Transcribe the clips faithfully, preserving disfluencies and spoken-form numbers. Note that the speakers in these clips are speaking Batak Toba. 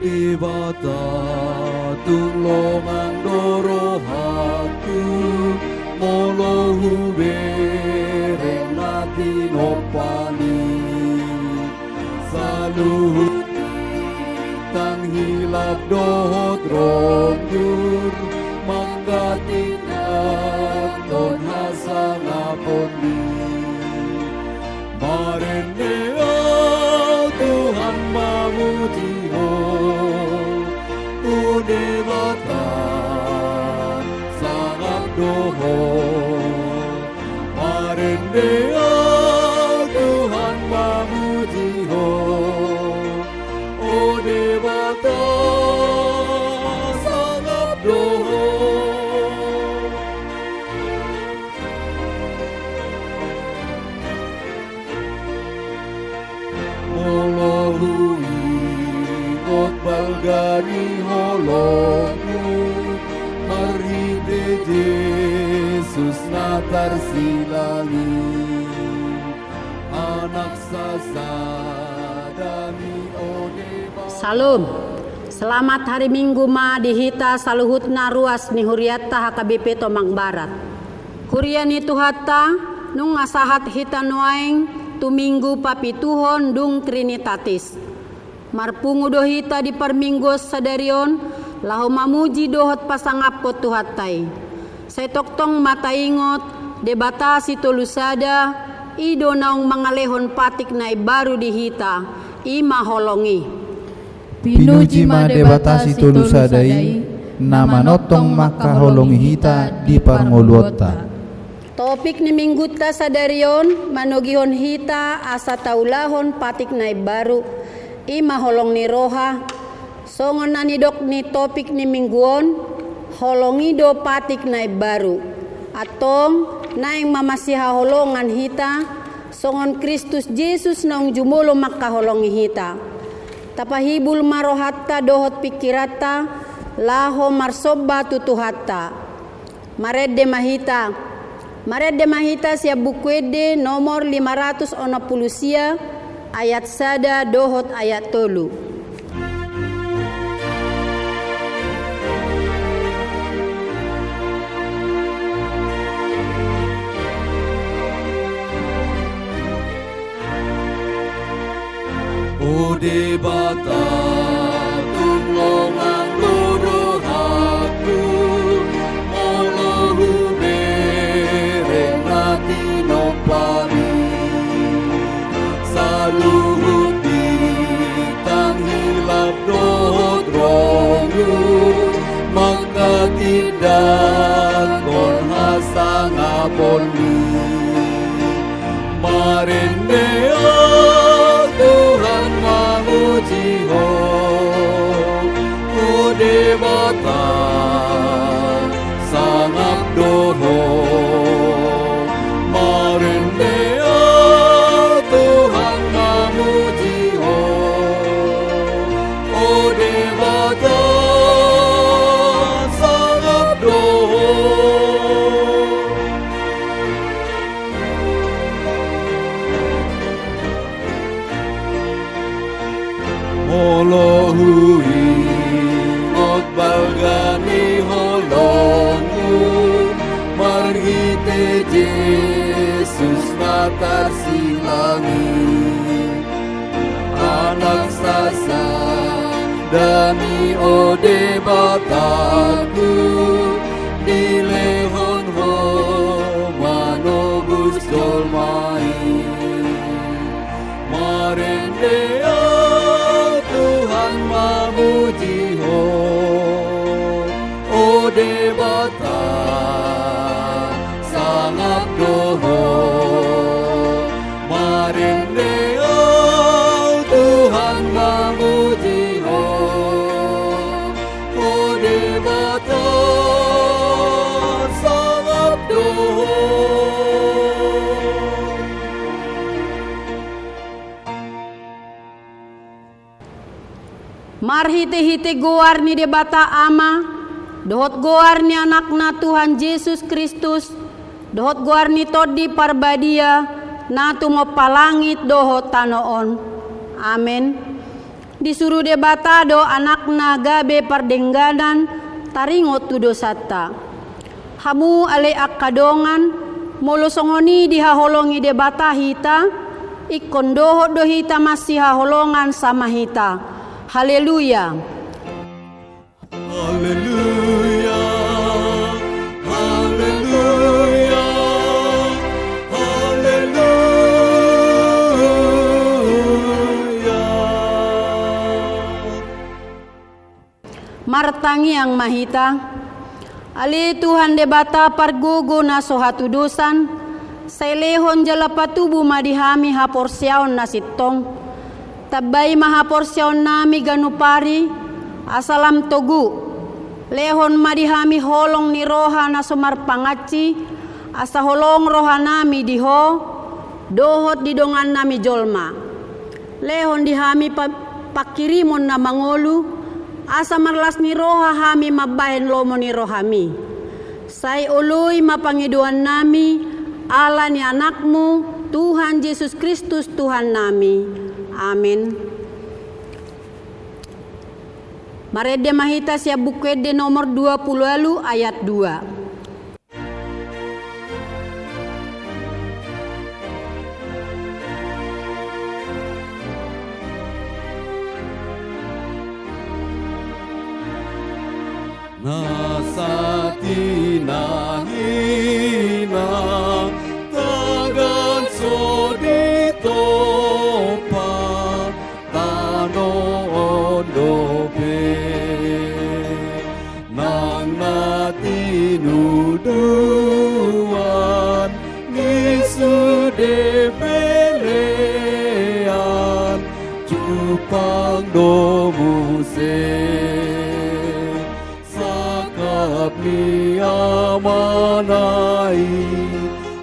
Debata, tung longang do rohangku molo hubereng na tinompami. Saluhut bintang hilap dohot ronggur manghatindanghon hasangaponni. Marende ahu Tuhan mamuji Ho, O Debata, sangap do Ho. Marende ahu Tuhan mamuji Ho, O Debata, sangap do Ho. Molo huingot balga ni holongmu marhite Jesus na tarsilang i, Anak sasada ni, O Debata. Syalom. Selamat hari Minggu ma di hita saluhutna ruas ni hurianta H K B P Tomang Barat. Huria ni Tuhanta, nunga sahat hita nuaeng tu Minggu papituhon dung Trinitatis. Marpungu do hita di parmingguon sadari on, laho mamuji dohot pasangaphon Tuhanta i. Sai tongtong ma taingot, Debata Sitolusada, i do naung mangalehon patik na imbaru di hita, i ma holong i. Pinuji ma Debata Sitolusada i, na manongtong mangkaholongi hita di parngoluonta. Topik ni Minggunta sadari on manogihon hita asa taulahon patik na imbaru, i ma holong ni roha. Songon na nidok ni topik ni Minggu on, holong i do patik na imbaru. Antong, naeng ma masihaholongan hita, songon Kristus Jesus naung jumolo mangkaholongi hita. Tapahibul ma rohanta dohot pingkiranta, laho marsomba tu Tuhanta. Marende ma hita. Marende ma hita sian Buku Ende nomor lima ratus onom pulu sia, ayat sada dohot ayat tolu. O Debata, tung longang do rohangku molo hubereng na tinompami. Saluhut bintang hilap dohot ronggur manghatindanghon hasangaponni. Marende ahu Tuhan mamuji Ho, O Debata, sangap do Ho. Marende ahu Tuhan mamuji Ho, O Debata, sangap do Ho. Molo huingot balga ni holongmu marhite Jesus na tarsilang i, Anak sasada ni, O Debataku, dilehon Ho manobus jolma i. Marende ahu Tuhan mamuji Ho, O Debata, sangap do Ho. Marende ahu Tuhan mamuji Ho, O Debata, sangap do Ho. Marhitehite goar ni Debata Ama, dohot goar ni Anakna Tuhan Jesus Kristus, dohot goar ni Tondi Parbadia, na tumompa langit dohot tano on. Amen. Disuru Debata do Anakna gabe pardengganan taringot tu dosanta. Hamu ale angka dongan, molo songon i dihaholongi Debata hita, ingkon dohot do hita masihaholongan sama hita. Haleluya. Haleluya, haleluya, haleluya. Martangiang ma hita. Ale Tuhan Debata pargogo na so hatudosan, sai lehon jala patubu ma di hami haporseaon na sintong. Tambai ma haporseaonnami ganup ari, asa lam togu. Lehon ma di hami holong ni roha na so marpangansi, asa holong rohanami di Ho, dohot di dongannami jolma. Lehon di hami pa-, pangkirimon na mangolu, asa marlas ni roha hami mambahen lomo ni rohami. Sai oloi ma pangidoannami, ala ni Anakmu, Tuhan Jesus Kristus, Tuhannami. Amen. Marende ma hita sian Buku Ende nomor dua pulu ualu ayat dua. Na satinanghina tagan so ditompa tano on dope. Nang na tinuduan ni sude pelean jumpang do muse. Sangkap ni Amana i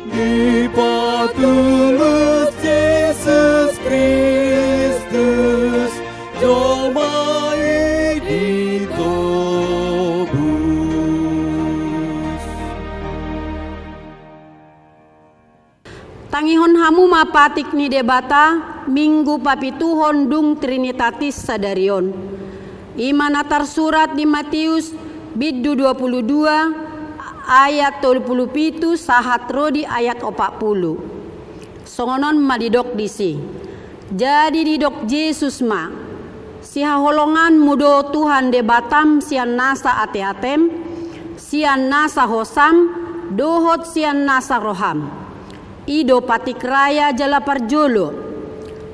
dipatulus Jesus Kristus, jolma i ditobus. Tangihon hamu ma patik ni Debata, Minggu papituhon dung Trinitatis sadari on. I ma na tarsurat di Matius, bindu dua pulu dua, ayat tolu pulu pitu, sahat ro di ayat opat pulu. Songon on ma didok disi. Jadi didok Jesus ma, sihaholonganmu do Tuhan Debatam sian nasa ateatem, sian nasa hosam, dohot sian nasa roham. I do patik raya jala parjolo.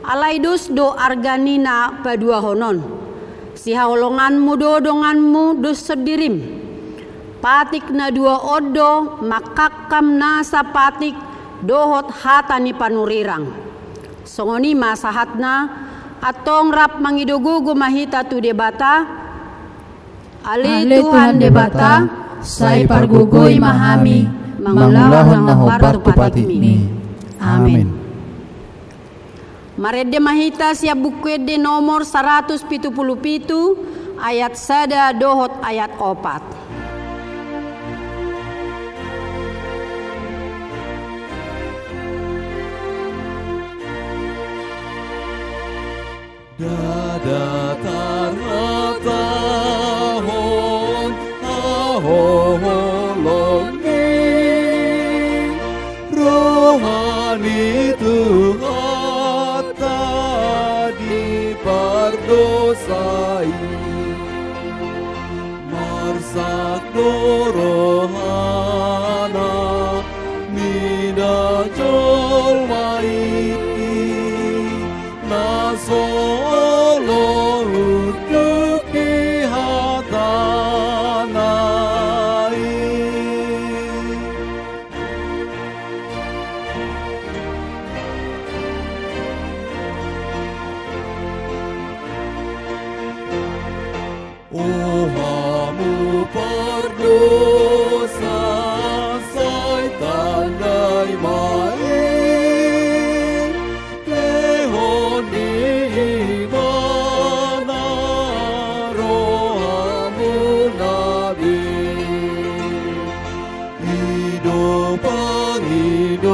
Alai dos do arga ni na paduahon on. Sihaholonganmu do donganmu dos sondirim. Patik na dua on do mangkangkam nasa patik dohot hata ni panurirang. Songon i ma sahatna, antong rap mangido gogo ma hita tu Debata. Ale Tuhan Debata, sai pargogoi ma hami mangulahon na hombar tu patikmi. Amen. Marende ma hita sian Buku Ende nomor saratus pitu pulu pitu, ayat sada dohot ayat opat. Ndada tarhatahon haholongan ni roha ni Tuhanta di pardosa i. Marsak do rohana mida jolma i, na so olo unduk di hatana i. O hamu pardosa, sai tandai ma i, lehon ni Ibana rohamuna be. I do pangidoan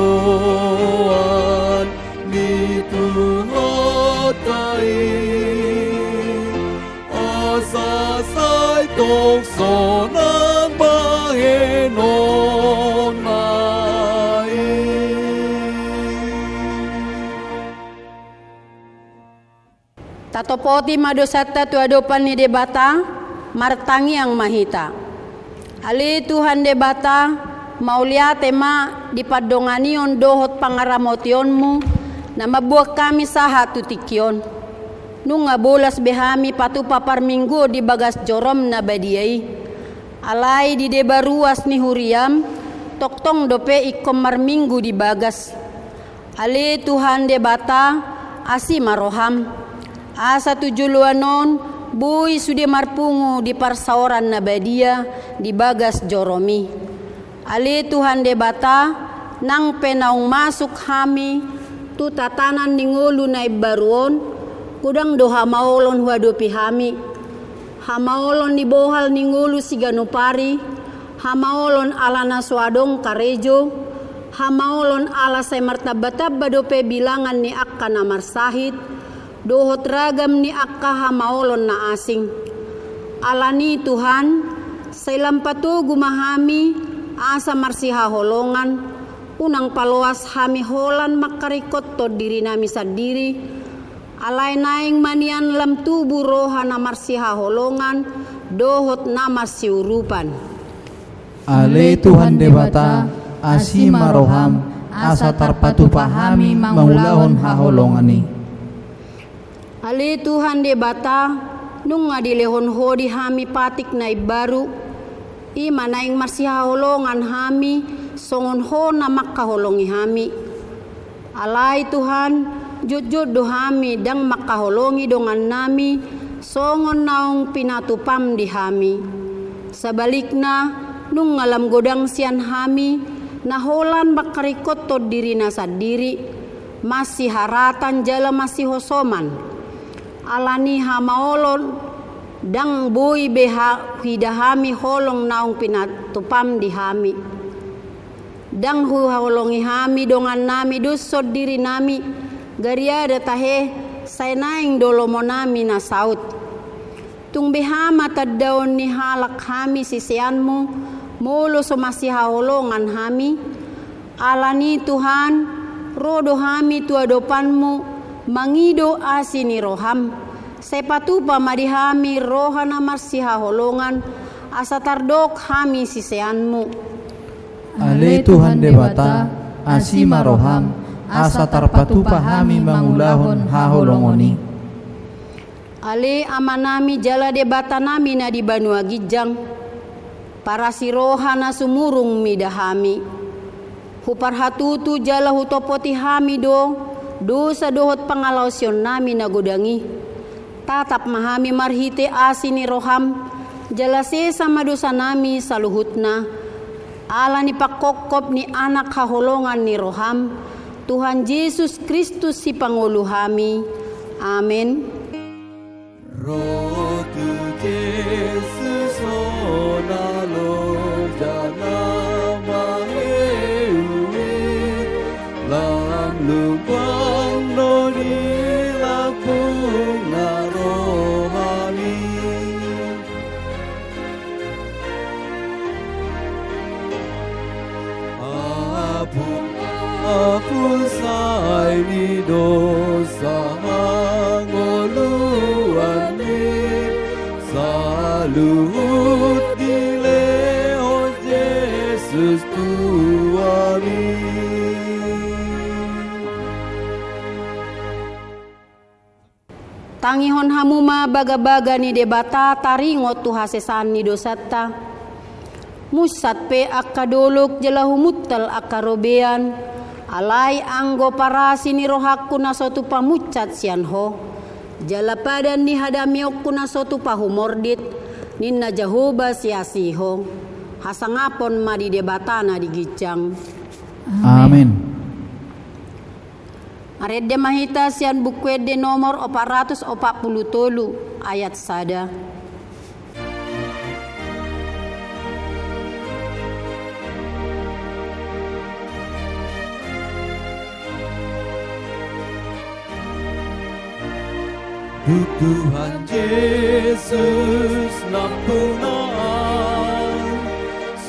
ni Tuhanta i. Sai tong sonang bahenonna i. Tatopoti ma dosanta tu adopan ni Debata, martangiang ma hita. Ale Tuhan Debata, mauliate ma di pandonganion dohot pangaramotionmu, na mamboan hami sahat tu tingki on. Nunga bolas be hami patupa parmingguon di bagas jorom na badia i. Alai di deba ruas ni huriam, tongtong dope ingkon marminggu di bagas. Ale Tuhan Debata, asi ma roham. Asa tu joloan on, boi sude marpungu di parsaoran na badia di bagas jorom i. Ale Tuhan Debata, nang pe naung masuk hami tu tatanan ni ngolu na imbaru on, godang do hamaolon huadopi hami. Hamaolon ni bohal ni ngolu siganup ari, hamaolon ala na so adong karejo, hamaolon ala sai martambatamba dope bilangan ni angka na marsahit, dohot ragam ni angka hamaolon na asing. Alani Tuhan, sai lam patogu ma hami asa marsihaholongan, unang paloas hami holan mangkaringkothon dirinami sandiri, alai naeng ma nian lam tubu roha na marsihaholongan dohot na marsiurupan. Ale Tuhan Debata, asi ma roham, asa tarpatupa hami mangulahon haholongan i. Ale Tuhan Debata, nunga dilehon Ho di hami patik na imbaru, i ma naeng marsihaholongan hami songon Ho na mangkaholongi hami. Alai Tuhan, jotjot do hami ndang mangkaholongi dongannami songon naung pinatupam di hami. Sabalikna, nunga lam godang sian hami na holan mangkaringkothon dirina sandiri, masiharatan jala masihosoman. Alani hamaolon, ndang boi be ha-, huida hami holong naung pinatupam di hami. Ndang huhaholongi hami dongannami doshon dirinami, gariada tahe sai naeng do lomonami na saut. Tung beha ma tandaon ni halak hami siseanmu, molo so masihaholongan hami? Alani Tuhan, ro do hami tu adopanmu, mangido asi ni roham. Sai patupa ma di hami roha na marsihaholongan, asa tardok hami siseanmu. Ale Tuhan Debata, asi ma roham, asa tarpatupa hami mangulahon haholongon i. Ale Amanami jala Debatanami na di banua ginjang, parasi roha na sumurung mida hami. Huparhatutu jala hutopoti hami do dosa dohot pangalaosionnami na godang i. Tatap ma hami marhite asi ni roham, jala sesa ma dosanami saluhutna. Ala ni pangkophop ni Anak haholongan ni roham, Tuhan Jesus Kristus Sipangolu hami. Amen. Ro tu Jesus hona loja na mangeuhi, lam lumbang do di lambungna rohami. Ampun, ampun sai ni dosa hangoluanmi, saluhut dilehon Jesus tu hami. Tangihon hamu ma bagabaga ni Debata taringot tu hasesaan ni dosanta. Munsat pe angka dolok jala humuntal angka robean, alai anggo parasi ni rohangku na so tupa munsat sian Ho, jala padan ni hadameonku na so tupa humordit, ninna Jahowa siasi Ho. Hasangapon ma di Debata na di ginjang. Amen. Marende ma hita sian Buku Ende nomor opat ratus opat pulu tolu, ayat sada. Tu Tuhan Jesus nampuna au,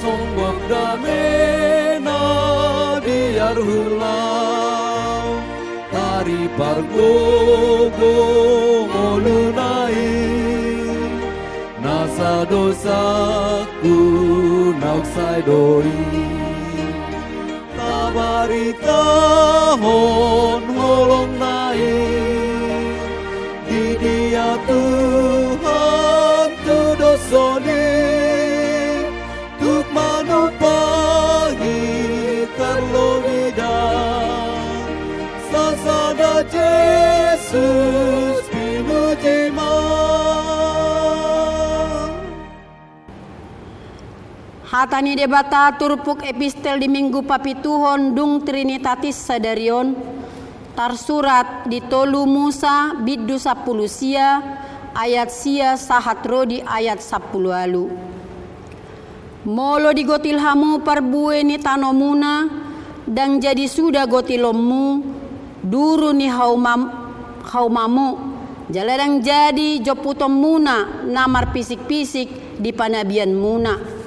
songgop damena biar hulau, taripargogo ngoluna i, nasa dosaku naung sai do i. Tabaritahon holongna i, di dia Tuhan tu dosa ni, tuk manumpahi tarlobi da, sasada Jesus pinuji ma. Hata ni Debata turpuk epistel di Minggu papituhon dung Trinitatis sadari on, tarsurat di tolu Musa bindu sampulu sia, ayat sia sahat ro di ayat sampulu ualu. Molo digotil hamu parbue ni tanomuna, ndang jadi suda gotilonmu duru ni haumam-, haumamu, jala ndang jadi jomputonmuna na marpisik-pisik di panabianmuna.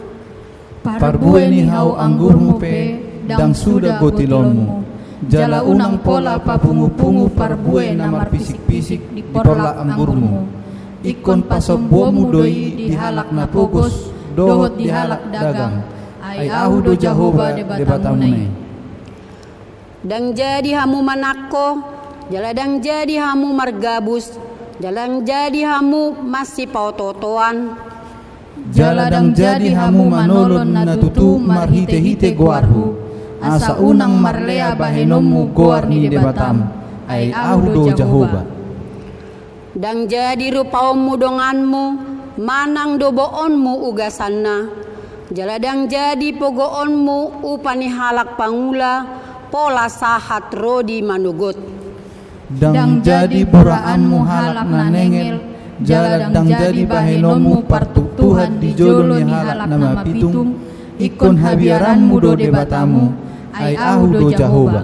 Parbue ni hau anggurmu pe ndang suda gotilonmu, jala unang pola papungu-pungu parbue na marpisik-pisik di porlak anggurmu. Ingkon pasombuonmu do i di halak na pogos dohot di halak dagang. Ai Ahu do Jahowa Debatamuna i. Ndang jadi hamu manangko, jala ndang jadi hamu margabus, jala ndang jadi hamu masipaoto-otoan. Jala ndang jadi hamu manolon na tutu marhite-hite goarhu, asa unang marlea bahenonmu goar ni Debatam, ai Ahu do Jahowa. Ndang jadi rupaonmu donganmu, manang doboonmu ugasanna, jala ndang jadi pogoonmu upa ni halak pangula pola sahat ro di manogot. Ndang jadi buraanmu halak na nengel, jala ndang jadi bahenonmu partuktuhan di jolo ni halak na mapitung, ingkon habiaranmu do Debatamu, ai Ahu do Jahowa.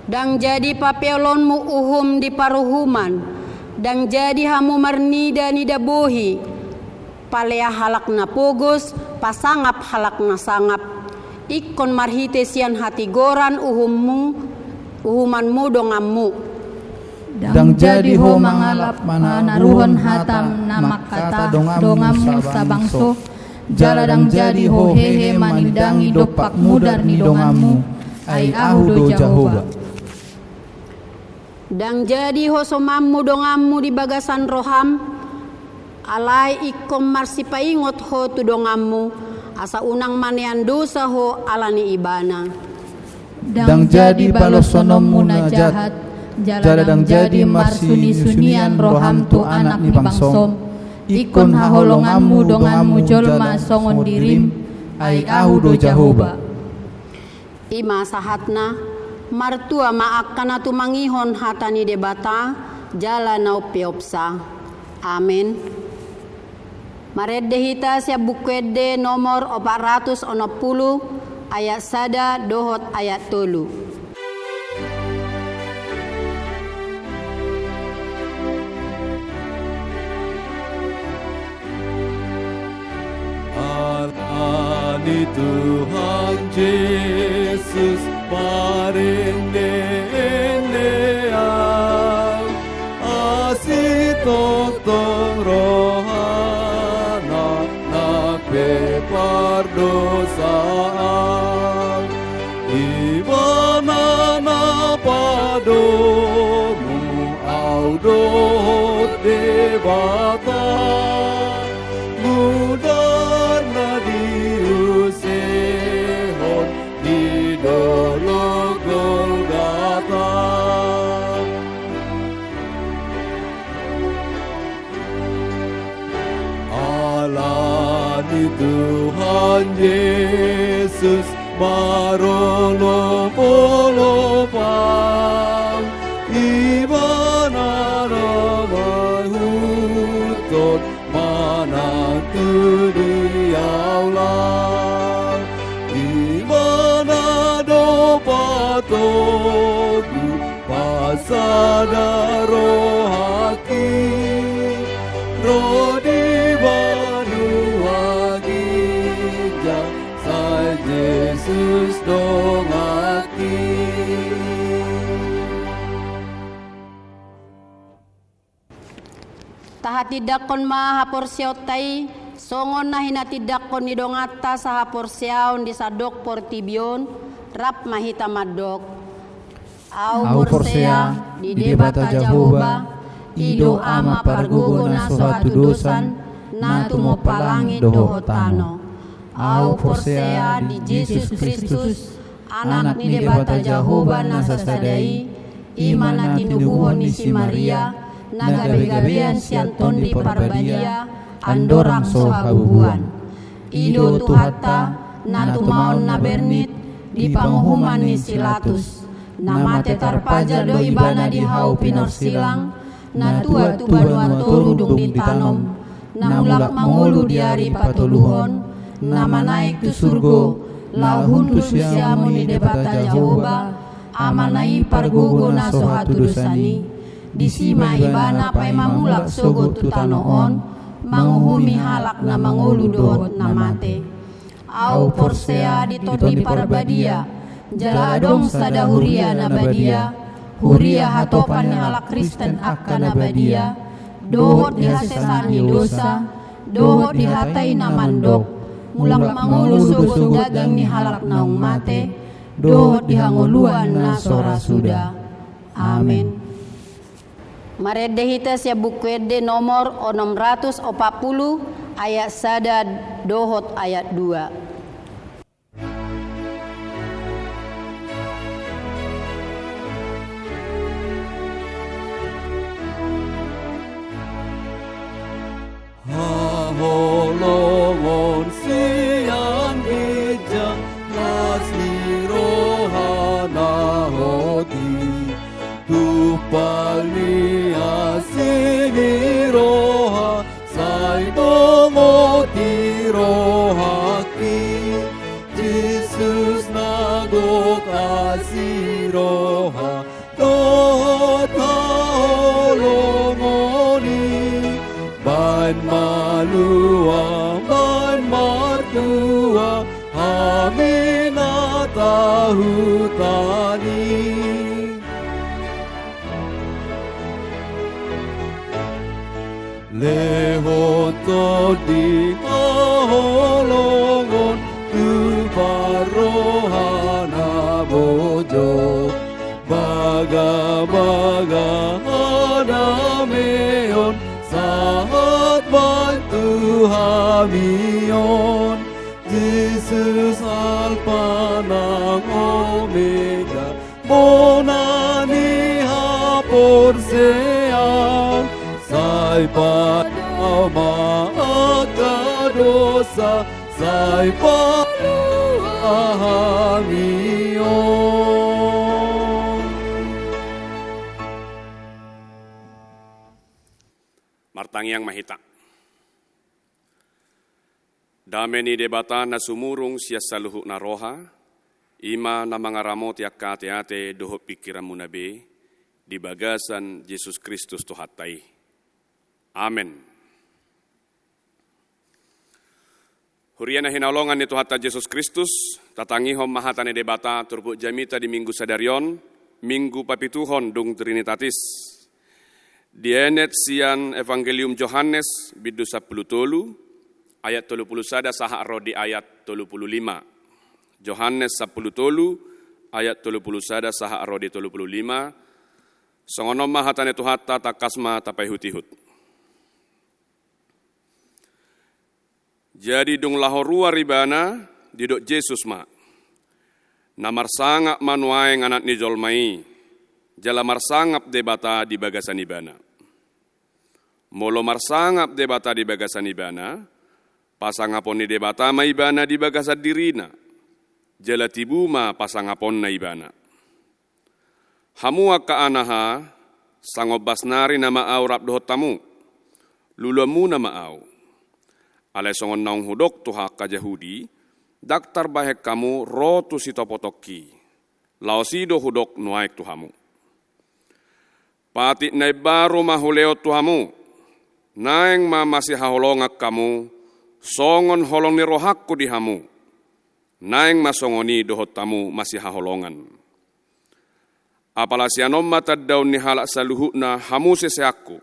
Ndang jadi papeolonmu uhum di paruhuman, ndang jadi hamu marnida-nida bohi, palea halak na pogos, pasangap halak na sangap, ingkon marhite sian hatigoran uhummu, uhumanmu donganmu. Ndang jadi ho mangalap manaruhon hata na mangkata donganmu sabangso, jala ndang jadi ho hehe manindangi dompak mudar ni donganmu, ai Ahu do Jahowa. Ndang jadi ho somanmu donganmu di bagasan roham, alai ingkon marsipaingot ho tu donganmu, asa unang manean dosa ho ala ni ibana. Ndang jadi baloshononmu na jahat, jala ndang jadi marsuni-sunian roham tu anak ni bangsom. Ingkon haholonganmu donganmu jolma songon dirim, ai Ahu do Jahowa. I ma sahatna. Martua ma angka na tumangihon hata ni Debata, jala na umpeopsa. Amen. Marende hita sian Buku Ende nomor opat ratus onom pulu, ayat sada dohot ayat tolu. Ala ni Tuhan Jesus marende-ende au, asi tongtong rohana nang pe pardosaan. Ibana na padomu au dohot Debata, mudarna diusehon di dolok Golgata. Ala ni Tuhan Jesus marolop-olop au, Ibana na mangihuthon manang tu dia au, Ibana do patogu pasada roha donganki. Tahatindanghon ma haporseaonta i, songon na hinatindanghon ni donganta sahaporseaon di sandok portibi on, rap ma hita mandok. Ahu porsea di Debata Jahowa, i do Ama pargogo na so hatudosan, na tumompa langit dohot tano. Ahu porsea di Jesus Kristus, Anak ni Debata Jahowa na sasada i, i ma na tinubuhon ni si Maria, na gabegabean sian Tondi Parbadia, andorang so habubuhan. I do Tuhanta, na tumaon na bernit di panguhuman ni si Latus, na mate tarpajal do Ibana di hau pinorsilang, na tua tu banua toru dung ditanom, na mulak mangolu di ari patoluhon, na manaek tu surgo, laho hundul tu siamun ni Debata Jahowa, Amana i pargogo na so hatudosan i. Disi ma Ibana paima mulak sogot tu tano on, manguhumi halak na mangolu dohot na mate. Ahu porsea di Tondi Parbadia, jala adong sada huria na badia, huria hatopan ni halak Kristen angka na badia, dohot di hasesaan ni dosa, dohot di hata i na mandok, mulak mangolu sogot daging ni halak naung mate, dohot di hangoluan na so ra suda. Amen. Marende hita sian Buku Ende nomor onom ratus opat puluh, ayat sada dohot ayat dua. Haholongon sian ginjang las ni roha na hot i, tumpal ni asi ni roha sai tongon di rohangki. Jesus na gok asi roha dohot haholongon i, baen malua, baen martua, hami na tahutan i. Lehon Tondi haholongon tu parroha na bojor, bagabaga hadameon sahat baen tu hami on. Jesus Alpa nang Omega, bona ni haporseaon, sai padao ma angka dosa, sai palua hami on. Martangiang ma hita. Dame ni Debata na sumurung sian saluhutna roha, i ma na mangaramoti angka ateate dohot pingkiranmuna be, di bagasan Jesus Kristus Tuhanta i. Amen. Huria na hinaholongan ni Tuhanta Jesus Kristus, tatangihon ma hata ni Debata turpuk jamita di Minggu sadari on, Minggu papituhon dung Trinitatis. Dienet sian Evangelium Johannes, bindu sampulu tolu, ayat tolu pulu sada sahat ro di ayat tolu pulu lima. Johannes sampulu tolu, ayat tolu pulu sada sahat ro di tolu pulu lima. Songon on ma hata ni Tuhanta, tangkas ma tapaihutihut. Jadi dung laho ruar ibana, didok Jesus ma: Na marsangap ma nuaeng Anak ni jolma i, jala marsangap Debata di bagasan ibana. Molo marsangap Debata di bagasan ibana, pasangapon ni Debata ma ibana di bagasan dirina, jala tibu ma pasangaponna ibana. Hamu angka anaha, sangombas nari nama ahu rap dohot hamu, luluanmuna ma ahu. Alai songon naung hudok tu angka Jahudi, ndang tarbahen hamu ro tu sitopotongki, laos i do hudok nuaeng tu hamu. Patik na imbaru ma hulehon tu hamu, naeng ma masihaholongan hamu, songon holong ni rohangku di hamu. Naeng ma songon i dohot hamu masihaholongan. Apala sian on ma tandaon ni halak saluhutna hamu siseanku,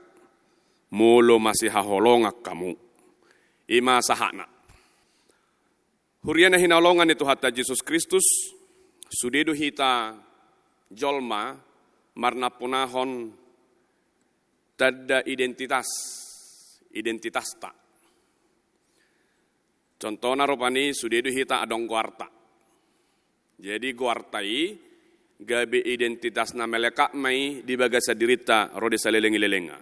molo masihaholongan hamu. I ma sahatna. Huria na hinaholongan ni Tuhanta Jesus Kristus, sude do hita jolma marnampunahon tanda identitas, identitasta. Contohna rupani sude do hita adong goarta. Jadi goarta i gabe identitas na melekat ma i di bagasan dirinta ro di saleleng ni lelengna.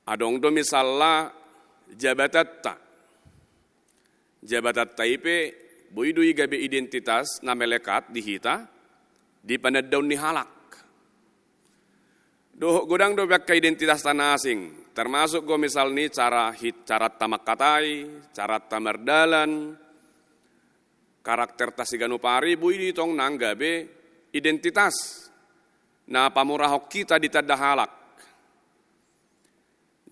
Adong do misalna jabatanta. Jabatanta i pe boi do i gabe identitas na melekat di hita di panandaon ni halak. Dohot godang dope angka identitasta na asing, termasuk do misalna cara hit, caranta mangkatai, caranta mardalan, karakterta siganup ari, boi do i tong nang gabe identitas na pamurahon hita di tanda halak.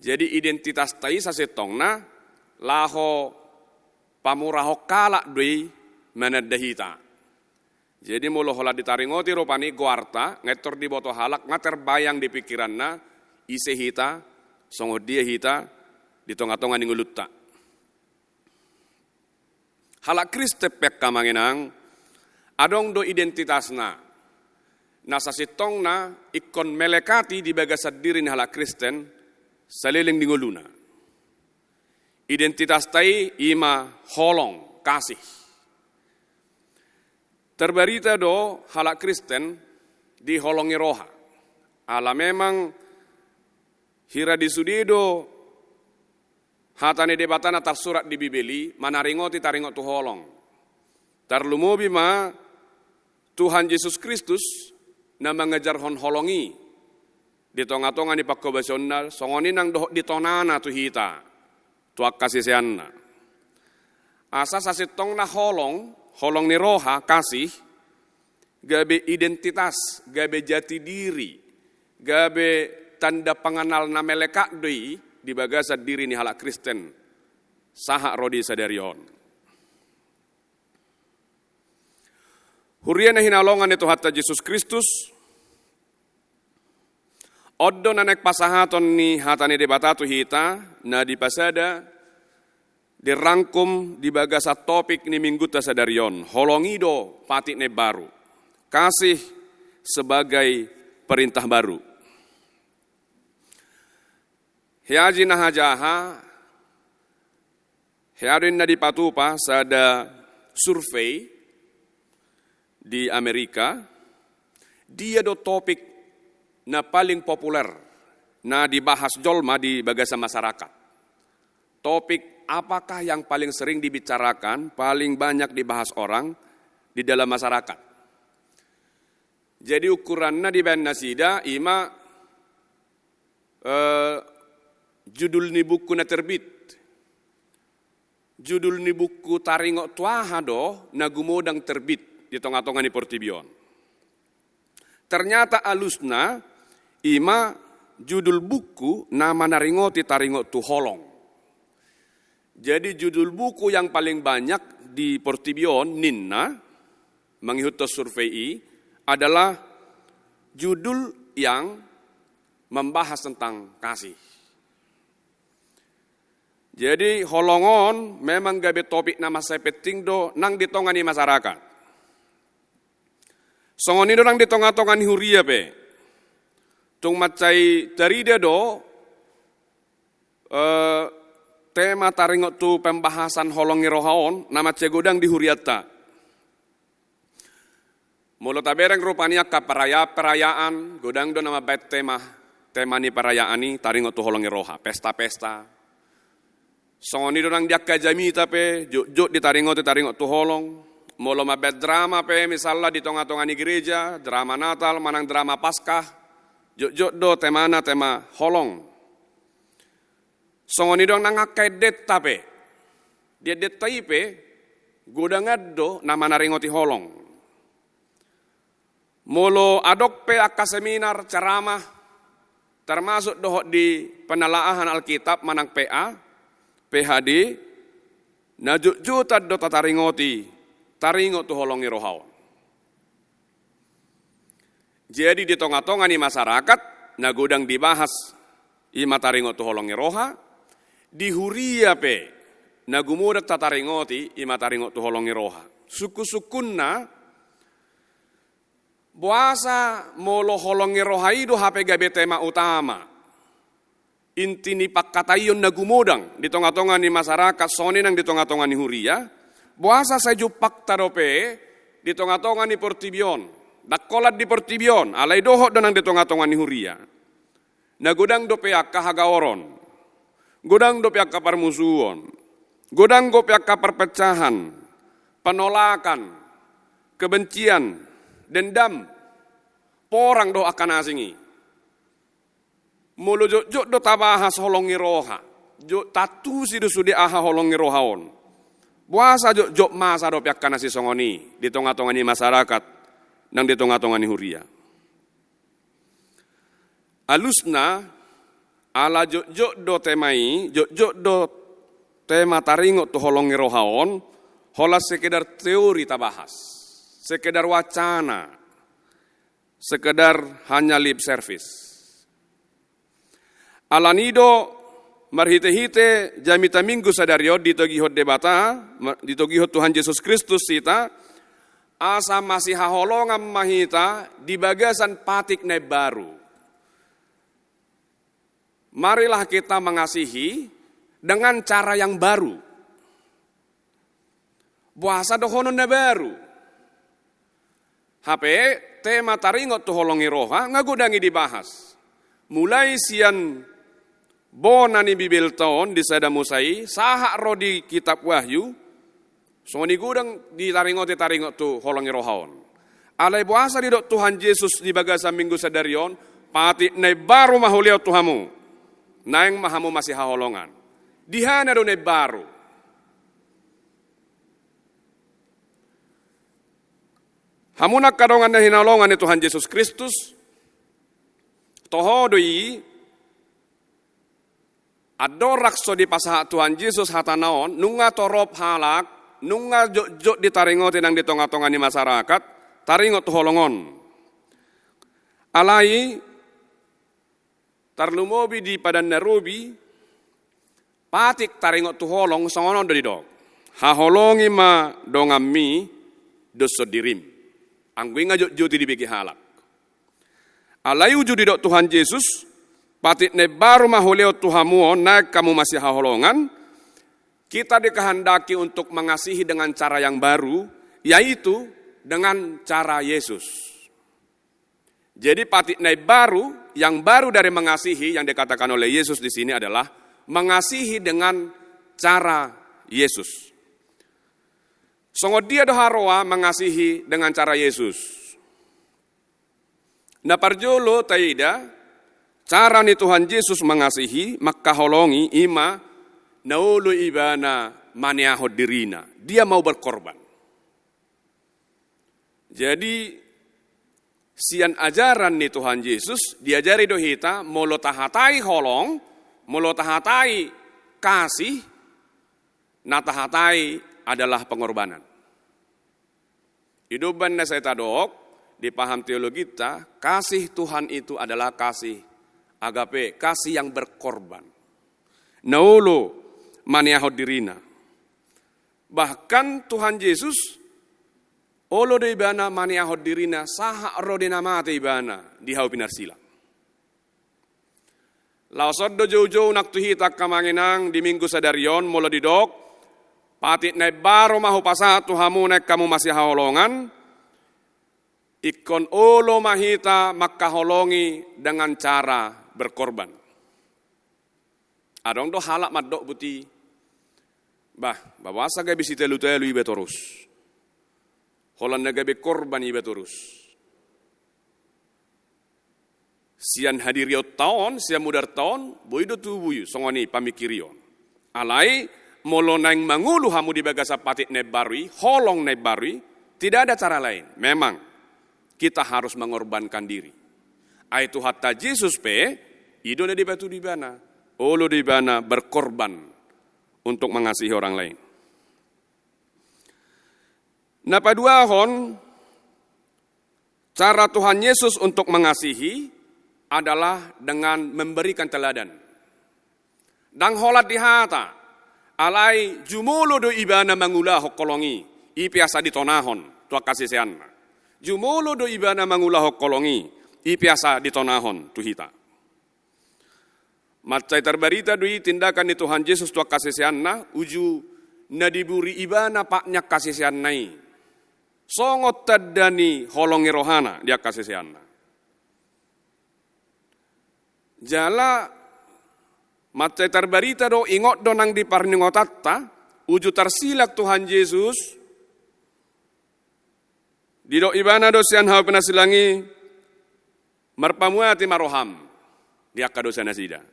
Jadi identitasta i sasintongna laho pamurahon halak do i mananda hita. Jadi molo holan ditaringoti rupani goarta, nga pintor diboto halak, nga terbayang di pikiranna ise hita, songon dia hita di tongatonga ni ngolunta. Halak Kristen pe, angka amang inang, adong do identitasna na sasintongna ingkon melekat i di bagasan diri ni halak Kristen saleleng ni ngoluna. Identitasta i i ma holong, kasih. Terbarita do halak Kristen diholongi roha. Ala memang hira di sude do hata ni Debata na tarsurat di Bibel i manaringoti taringot tu holong. Tarlumobi ma Tuhan Jesus Kristus na mangajarhon holong i di tongatonga ni pangkobasionna, songon i nang dohot di tonana tu hita, tu angka siseanna. Asa sasintongna holong, holong ni roha, kasih, gabe identitas, gabe jati diri, gabe tanda pengenal na melekat do i di bagasan diri ni halak Kristen sahat ro di sadari on. Huria na hinaholongan ni Tuhanta Jesus Kristus, on do na naeng pasahaton ni hata ni Debata tu hita, na dipasada, dirangkum di bagasan topik ni minggunta sadari on, holong i do patik na imbaru, kasih sebagai perintah baru. Hea aji na hajaha, hea do inna dipatupa sada survei di Amerika, dia do topik na paling populer na dibahas jolma di bagasan masyarakat. Topik apakah yang paling sering dibicarakan, paling banyak dibahas orang di dalam masyarakat? Jadi ukuranna dibaen nasida i ma eh, judul ni buku na terbit. Judul ni buku taringot tu aha do na gumodang terbit di tongatonga ni portibi on. Ternyata alusna i ma judul buku na manaringoti taringot tu holong. Jadi judul buku yang paling banyak di portibi on ninna, mangihuthon survei i, adalah judul yang membahas tentang kasih. Jadi holong on memang gabe topik na mansai penting do nang di tonga ni masyarakat. Songon i do nang di tongatonga ni huria pe. Tung mansai tarida do eh, tema taringot tu pembahasan holong ni roha on na mansai godang di hurianta. Molo tabereng rupani angka perayaan-perayaan, godang do na mambaen tema, tema ni perayaan i taringot tu holong ni roha, pesta-pesta. Songon i do nang di angka jamita pe, jotjot ditaringoti taringot tu holong. Molo mambaen drama pe misalna di tongatonga ni gereja, drama Natal manang drama Paskah, jotjot do temana tema holong. Songon i do nang angka endenta pe. Di endenta i pe, godangan do na manaringoti holong. Molo adong pe angka seminar, ceramah, termasuk dohot di penelaahan Alkitab manang P A, P H D, Na jotjotan do tataringoti taringot tu holong ni roha on. Jadi di tongatonga ni masyarakat, na godang dibahas i ma taringot tu holong ni roha, di huria pe na gumodang tataringoti i ma taringot tu holong ni roha. Sungkunsungkunna, boasa molo holong ni roha i do hape gabe tema utama, inti ni pangkataion na gumodang di tongatonga ni masyarakat, songon i nang di tongatonga ni huria, boasa sai jumpangta dope di tongatonga ni portibi on? Ndang holan di portibi on, alai dohot do nang di tongatonga ni huria. Na godang dope angka hagaoron, godang dope angka parmusuon, godang dope angka perpecahan, penolakan, kebencian, dendam, porang dohot angka na asing i. Molo jotjot do tabahas holong ni roha, jo-, taantusi do sude aha holong ni roha on, boasa jotjot masa dope angka na sisongon i di tongatonga ni masyarakat nang di tongatonga ni huria? Alusna, ala jotjot do tema i, jotjot do tema taringot tu holong ni roha on, holan sekedar teori tabahas, sekedar wacana, sekedar hanya lip service. Alani do marhitehite jamita Minggu sadari on ditogihon Debata, ma-, ditogihon Tuhan Jesus Kristus hita, asa masihaholongan ma hita di bagasan patik na imbaru. Marilah kita mengasihi dengan cara yang baru. Boasa dohonon na baru? Hape tema taringot tu holong ni roha nga godang i dibahas. Mulai sian bona ni Bibelta on di Sada Musa i, sahat ro di kitab Wahyu, songon i godang ditaringoti taringot tu holong ni roha on. Alai boasa didok Tuhan Jesus di bagasan Minggu sadari on, patik na imbaru ma hulehon tu hamu, naeng ma hamu masihaholongan. Di aha do na imbaru? Hamu angka dongan na hinaholongan ni Tuhan Jesus Kristus, toho do i, andorang so dipasahat Tuhan Jesus hatana on, nunga torop halak, nunga jotjot ditaringoti nang di tongatonga ni masyarakat taringot tu holong on. Alai tarlumobi di Padan na Robi, patik taringot tu holong songon on do didok: Haholongi ma donganmi dohot sondirim. Anggo i nga jotjot i dibege halak. Alai uju didok Tuhan Jesus, patik na imbaru ma hulehon tu hamu on, naeng hamu masihaholongan. Kita dikehendaki untuk mengasihi dengan cara yang baru, yaitu dengan cara Yesus. Jadi patik na imbaru, yang baru dari mengasihi yang dikatakan oleh Yesus di sini adalah mengasihi dengan cara Yesus. Songon dia do haroa mengasihi dengan cara Yesus? Na parjolo taida, cara ni Tuhan Jesus mengasihi, mangkaholongi, i ma na olo ibana maneahon dirina. Dia mau berkorban. Jadi, sian ajaran ni Tuhan Jesus, diajari do hita, molo tahatai holong, molo tahatai kasih, na tahatai adalah pengorbanan. I do umbahen na sai tadok, di paham teologinta, kasih Tuhan itu adalah kasih agape, kasih yang berkorban. Na olo maneahon dirina. Bahkan Tuhan Jesus, olo do ibana maneahon dirina, sahat ro di na mate ibana di hau pinarsila. Laos on do joujou nang tu hita angka amang inang di Minggu sadari on, molo didok, patik na imbaru ma hupasahat tu hamu naeng hamu masihaholongan, ingkon olo ma hita mangkaholongi dengan cara berkorban. Adong do halak mandok buti, bah, boasa gabe sitalu-talu iba torus. Holan na gabe korban iba torus. Sian hadirionta on, sian mudarta on, boi do tubu i, songon i pamikirion. Alai, molo naeng mangolu hamu di bagasan patik na imbaru i, holong na imbaru i, tidak ada cara lain. Memang, kita harus mengorbankan diri. Ai Tuhanta Jesus pe, i do na dipatudu ibana. Olo do ibana berkorban untuk mengasihi orang lain. Na paduahon, cara Tuhan Yesus untuk mengasihi adalah dengan memberikan teladan. Ndang holan di hata, alai jumolo do ibana mangulahon holong i, i pe asa ditonahon tu angka siseanna. Jumolo do ibana mangulahon holong i, i pe asa ditonahon tu hita. Mansai tarbarita do i tindakan ni Tuhan Jesus tu angka siseanna, uju na diburi ibana pat ni angka siseanna i. Songon tanda ni holong ni rohana di angka siseanna. Jala mansai tarbarita do, ingot do nang di parningotanta, uju tarsilang Tuhan Jesus, didok ibana do sian hau pinarsilang i, marpamuati ma roham di angka dosa nasida.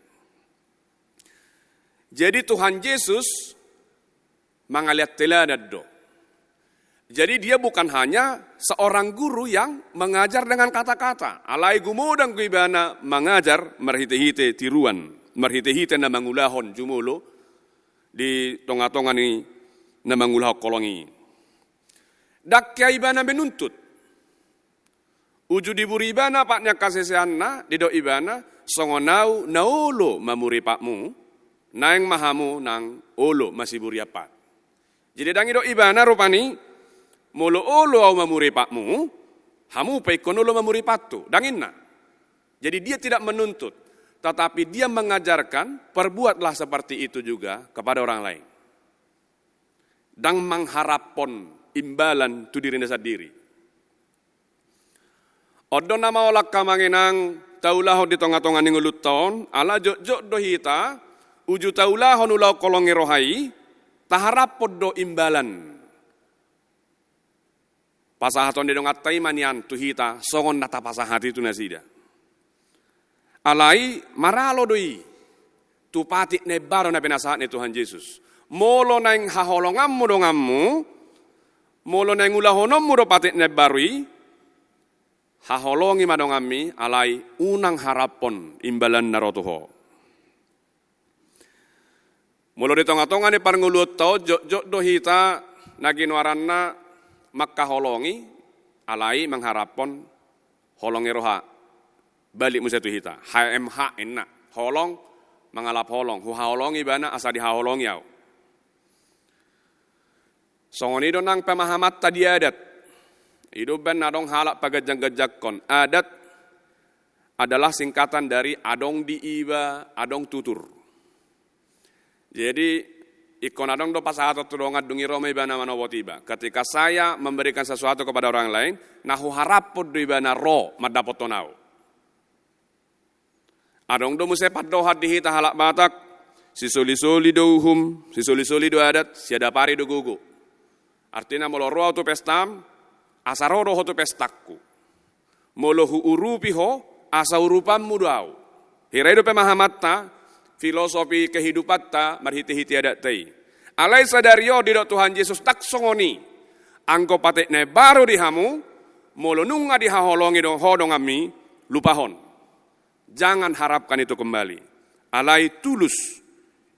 Jadi Tuhan Jesus mangalean teladan do. Jadi dia bukan hanya seorang guru yang mengajar dengan kata-kata. Alai gumodang do ibana mangajar marhite-hite tiruan, marhite-hite na mangulahon jumolo di tonga-tonga ni na mangulahon holong i. Ndang hea ibana menuntut. Uju diburi ibana pat ni angka siseanna, didok ibana, songon au na olo mamuri patmu, naeng ma hamu nang olo masiburian pat. Jadi ndang didok ibana rupani, molo olo au mamuri patmu, hamu pe ingkon olo mamuri pathu, ndang ninna. Jadi dia tidak menuntut, tetapi dia mengajarkan, perbuatlah seperti itu juga kepada orang lain. Ndang mangharaphon imbalan tu dirina sandiri. On do na mangolak amang inang taulahon di tonga-tonga ni ngolunta on, ala jotjot do hita, uju taulahon ulaon holong ni roha i, taharaphon do imbalan. Pasahaton ni donganta i ma nian tu hita, songon na tapasahat i tu nasida. Alai maralo do i tu patik na imbaru na pinasahat ni Tuhan Jesus. Molo naeng haholonganmu donganmu, molo naeng ulahononmu do patik na imbaru i, haholongi ma donganmi, alai unang haraphon imbalanna ro tu ho. Molo di tonga-tonga ni parngoluonta on, jotjot do hita na ginoaranna mangkaholongi, alai mangharaphon holong ni roha. Balik muse tu hita, H M H ninna, holong mangalap holong, huhaholongi ibana asa dihaholongi au. Songon i do nang pemahamanta di adat. I do umbahen na adong halak paganjang-ganjangkon. Adat adalah singkatan dari adong di iba, adong tutur. Jadi ingkon adong do pasahaton tu dongan dung i ro ma ibana manopot iba. Ketika saya memberikan sesuatu kepada orang lain, na huharaphon do ibana ro mandapothon au. Adong do muse pandohan di hita halak Batak, sisoli-soli do uhum, sisoli-soli do adat, siadap ari do gogo. Artina molo ro au tu pestam, asa ro do ho tu pestangku. Molo huurupi ho, asa urupanmu do au. Hira i do pemahamanta, filosofi kehidupanta marhite-hite adatta i. Alai sadari on didok Tuhan Jesus ndang songon i. Anggo patik na imbaru di hamu, molo nunga dihaholongi do ho donganmi, lupahon. Jangan harapkan itu kembali. Alai tulus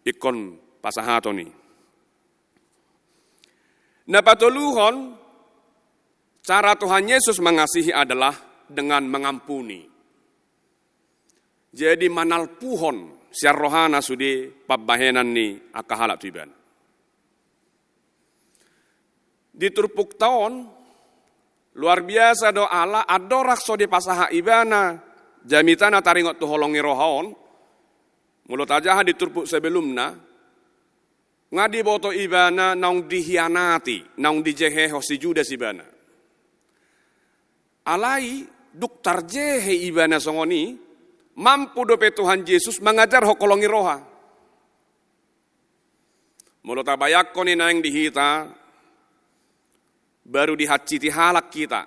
ingkon pasahaton i. Na patoluhon, cara Tuhan Yesus mengasihi adalah dengan mengampuni. Jadi manalpuhon sian rohana sude pambahenan ni angka halak tu ibana. Di turpukta on, luar biasa do ala andorang so dipasahat ibana jamita na taringot tu holong ni roha on. Molo tajaha di turpuk sebelumna, nga diboto ibana naung dihianati, naung dijehehon si Judas ibana. Alai dung tarjehe ibana songon i, mampu dope Tuhan Jesus mangajarhon holong ni roha. Molo tabayangkon i naeng di hita, baru dihansiti halak hita.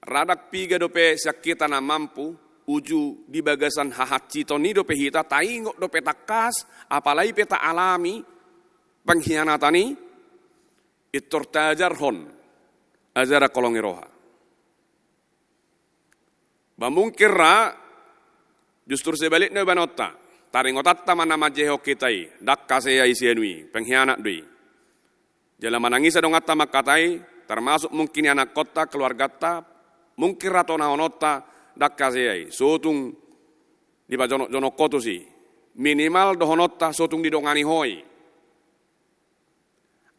Rada piga dope sian hita na mampu, uju di bagasan hahansiton i dope hita taingot dope tangkas, apalagi pe taalami pengkhianatan i, pintor taajarhon ajaran holong ni roha. Ba mungkin ra, justru sebalikna iba nonta. Taringotanta ma na manjehehon hita i, ndang hasea i sian i, pengkhianat do i. Jala manangisa donganta mangkatai, Termasuk mungkin ianakkonta, keluarganta, mungkin ratonahononta, ndang hasea i, sotung dipajonokjonok ho tusi. Minimal dohononta sotung didongani ho i.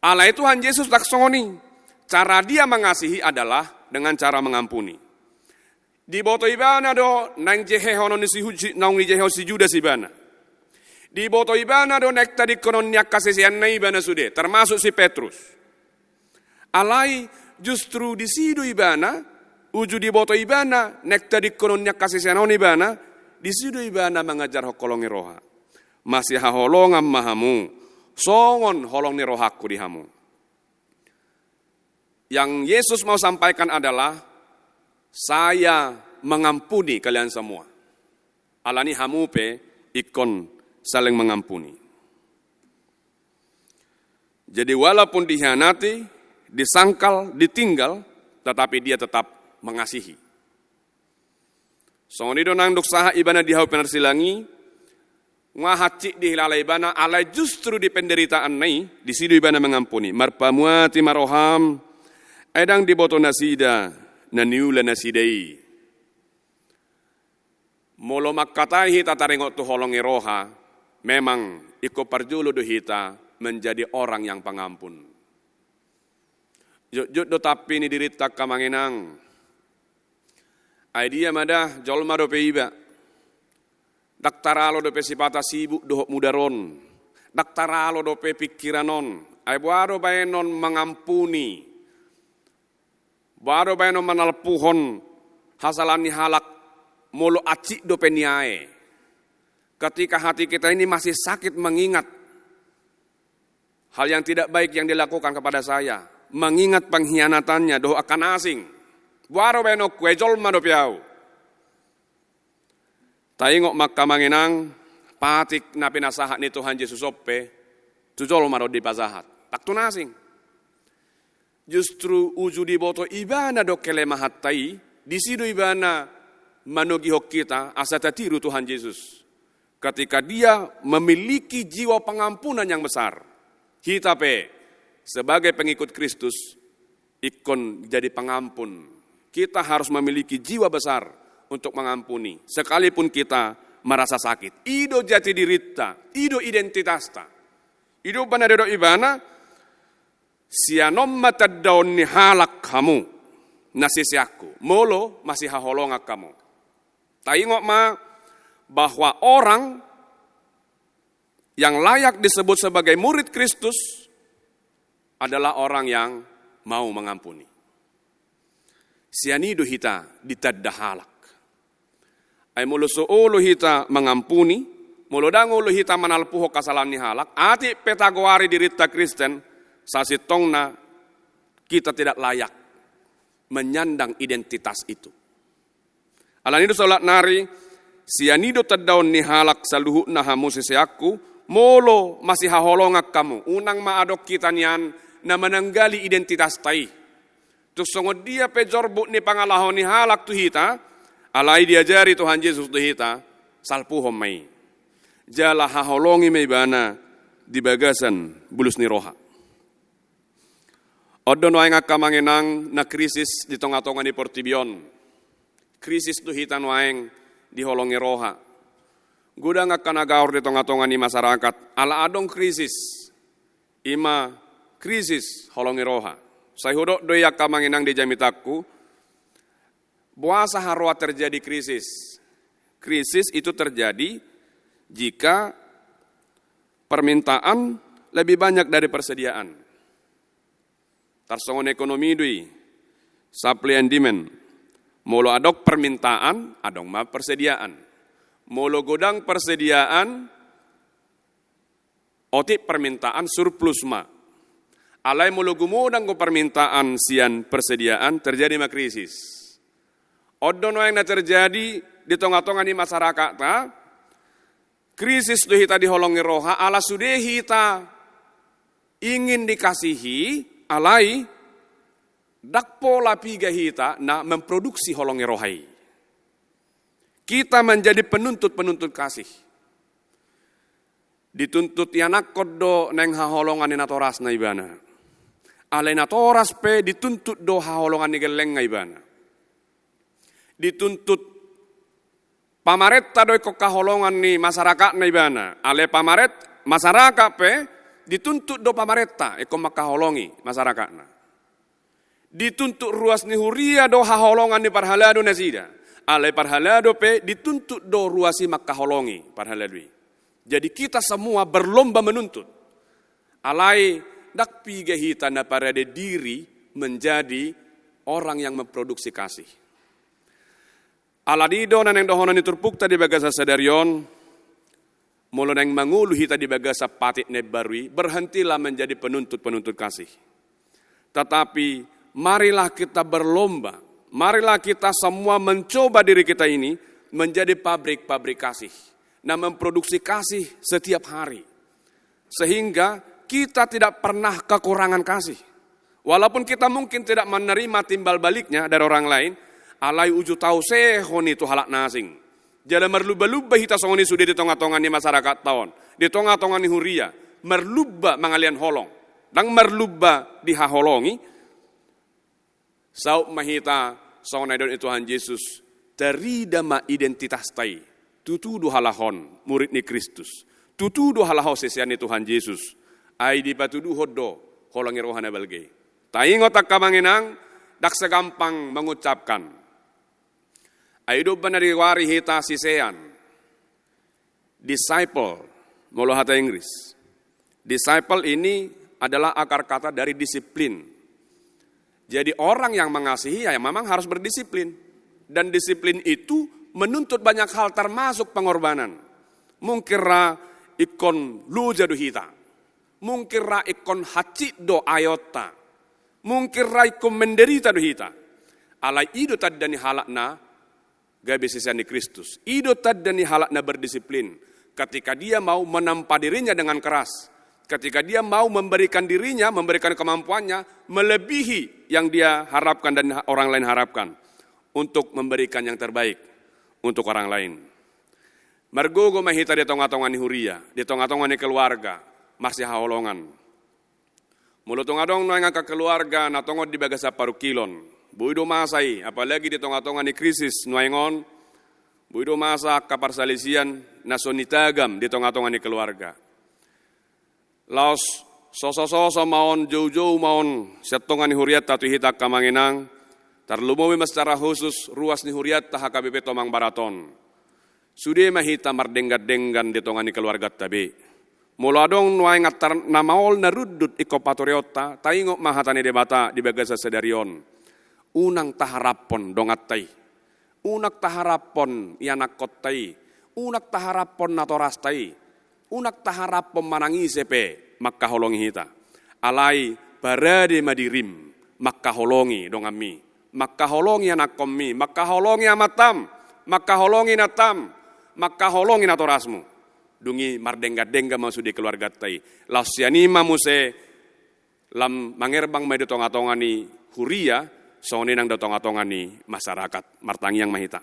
Alai Tuhan Jesus ndang songon i. Cara Dia mengasihi adalah dengan cara mengampuni. Diboto Ibana do naeng jehehonon ni si Hu-, si, naung dijehehon si Judas Ibana. Diboto Ibana do naeng tadingkonon ni angka siseanna Ibana sude, termasuk si Petrus. Alai justru disi do Ibana, uju diboto Ibana naeng tadingkonon ni angka sisean on Ibana, disi do Ibana mangajarhon holong ni roha. Masihaholongan ma hamu, songon holong ni rohangku di hamu. Yang Yesus mau sampaikan adalah, "Saya mengampuni kalian semua." Alani hamu pe ingkon saling mengampuni. Jadi, walaupun dikhianati, disangkal, ditinggal, tetapi Dia tetap mengasihi. Songon i do nang dung sahat Ibana di hau pinarsilang i, nunga hansit dihilala Ibana, alai justru di penderitaanna i, disi do Ibana mengampuni. Marpamuati ma roham, ai ndang diboto nasida na niula nasida i. Molo mangkatai hita taringot tu holong ni roha, memang ingkon parjolo do hita menjadi orang yang pengampun. Jotjot do tampini dirinta, angka amang inang. Ai dia ma da, jolma dope iba. Ndang taralo dope sipata sibuk dohot mudar on. Ndang taralo dope pingkiran on. Ai boha do baenon mengampuni? Boha do baenon manalpuhon hasalahan ni halak molo hansit dope niae? Ketika hati kita ini masih sakit mengingat hal yang tidak baik yang dilakukan kepada saya, mengingat pengkhianatannya dohot angka na asing. Boha do baenonku, ai jolma dope ahu. Taingot ma, angka amang inang, patik na pinasahat ni Tuhan Jesus on pe, tu jolma do dipasahat, ndang tu na asing. Justru uju diboto Ibana do kelemahanta i, disi do Ibana manogihon hita asa tatiru Tuhan Jesus. Ketika Dia memiliki jiwa pengampunan yang besar, hita pe sebagai pengikut Kristus ingkon jadi pengampun. Kita harus memiliki jiwa besar untuk mengampuni, sekalipun kita merasa sakit. I do jati dirinta, i do identitasta. I do umbahen na didok Ibana, "Sian on ma tandaon ni halak hamu, na siseanku, molo masihaholongan hamu." Taingot ma bahwa orang yang layak disebut sebagai murid Kristus adalah orang yang mau mengampuni. Sian i do hita ditanda halak. Ai molo so olo hita mangampuni, molo ndang olo hita manalpuhon hasalahan ni halak, atik pe tagoari dirinta Kristen, sasintongna kita tidak layak menyandang identitas itu. Alani i do saulak nari, "Sian i do tandaon ni halak saluhutna hamu siseanku, molo masihaholongan hamu." Unang ma adong hita nian na mananggali identitasta i. Tung songon dia pe jorbut ni pangalaho ni halak tu hita, alai diajari Tuhan Jesus tu hita, salpuhon ma i. Jala haholongi ma Ibana di bagasan bulus ni roha. On do nuaeng, angka amang inang, na krisis di tongatonga ni portibi on. Krisis do hita nuaeng di holong ni roha. Godang angka na gaor di tongatonga ni masyarakat ala adong krisis. I ma krisis holong ni roha. Sai hudok do i, angka amang inang, di jamitangku. Boasa haroa terjadi krisis? Krisis itu terjadi jika permintaan lebih banyak dari persediaan. Tarsongon ekonomi do i, supply and demand. Molo adong permintaan, adong ma persediaan. Molo godang persediaan, otik permintaan surplus ma. Alai molo gumodang do permintaan sian persediaan, terjadi ma krisis. On do nuaeng na terjadi di tongatonga ni masyarakat, ha? Krisis do hita di holong ni roha, ala sude hita ingin dikasihi, alai ndang pola piga hita na memproduksi holong ni roha i. Kita menjadi penuntut-penuntut kasih. Dituntut ianakhon do naeng haholongan ni natorasna ibana. Alai natoras pe dituntut do haholongan ni gellengna ibana. Dituntut pamarenta do ingkon haholongan ni masarakatna ibana. Alai pamaret-, masyarakat pe dituntut do pamarenta ingkon mangkaholongi masarakatna. Dituntut ruas ni huria do haholongan ni parhalado nasida. Alai parhalado pe dituntut do ruas i mangkaholongi parhalado i. Jadi kita semua berlomba menuntut. Alai ndang piga hita na parade diri menjadi orang yang memproduksi kasih. Alani i do na naeng dohonon ni turpukta di bagasan sadari on, molo naeng mangolu hita di bagasan patik na imbaru i, berhentilah menjadi penuntut-penuntut kasih. Tetapi marilah kita berlomba, marilah kita semua mencoba diri kita ini menjadi pabrik-pabrik kasih, na memproduksi kasih setiap hari. Sehingga kita tidak pernah kekurangan kasih. Walaupun kita mungkin tidak menerima timbal baliknya dari orang lain, alai uju tausehon i tu halak na asing. Jala marlumba-lumba hita songon i sude di tonga-tonga ni masyarakat ta on, di tonga-tonga ni huria, marlumba mangalean holong. Ndang marlumba dihaholongi, saut ma hita songon na nidok ni Tuhan Jesus, tarida ma identitasta i, tutu do halak on murid ni Kristus, tutu do halak on sisean ni Tuhan Jesus, ai dipatuduhon do holong ni roha na balga i. Taingot angka amang inang, ndang segampang mengucapkan. Ai domma na digoari hita sisean, disciple, molo hata Inggris. Disciple ini adalah akar kata dari disiplin. Jadi orang yang mengasihi ya memang harus berdisiplin. Dan disiplin itu menuntut banyak hal termasuk pengorbanan. Mungkin ra ingkon loja do hita. Mungkin ra ingkon hansit do aeonta. Mungkin ra ingkon menderita do hita. Alai i do tanda ni halak na gabe sisean ni Kristus. I do tanda ni halak na berdisiplin. Ketika dia mau menempa dirinya dengan keras, ketika dia mau memberikan dirinya, memberikan kemampuannya melebihi yang dia harapkan dan orang lain harapkan untuk memberikan yang terbaik untuk orang lain. Margogo ma hita di tonga-tonga ni huria, di tonga-tonga ni keluarga, marsihaholongan. Molo tung adong nuaeng angka keluarga na tongon di bagasan parungkilon, boi do masa i, apalagi di tonga-tonga ni krisis nuaeng on, boi do masa angka parsalisian na so nitagam di tonga-tonga ni keluarga. Laos soso-soso ma on, jou-jou ma on sian tonga ni hurianta tu hita angka amang inang, tarlumobi ma secara khusus ruas ni hurianta H K B P Tomang Barat on. Sude ma hita mardenggan-denggan di tonga ni keluarganta be. Molo adong nuaeng antar na maol na rundut ingkon patureonta, taingot ma hata ni Debata di bagasan sadari on. Unang taharaphon donganta i. Unang taharaphon ianakkonta i. Unang taharaphon natorasta i. Unang taharaphon manang ise pe mangkaholongi hita. Alai parade ma dirim mangkaholongi donganmi, mangkaholongi anakkonmi, mangkaholongi amantam, mangkaholongi inantam, mangkaholongi natorasmu. Dung i mardenggan-denggan ma sude keluarganta i. Laos sian i ma muse lam mangerbang ma i di tonga-tonga ni huria, songon i nang di tonga-tonga ni masyarakat. Martangiang ma hita.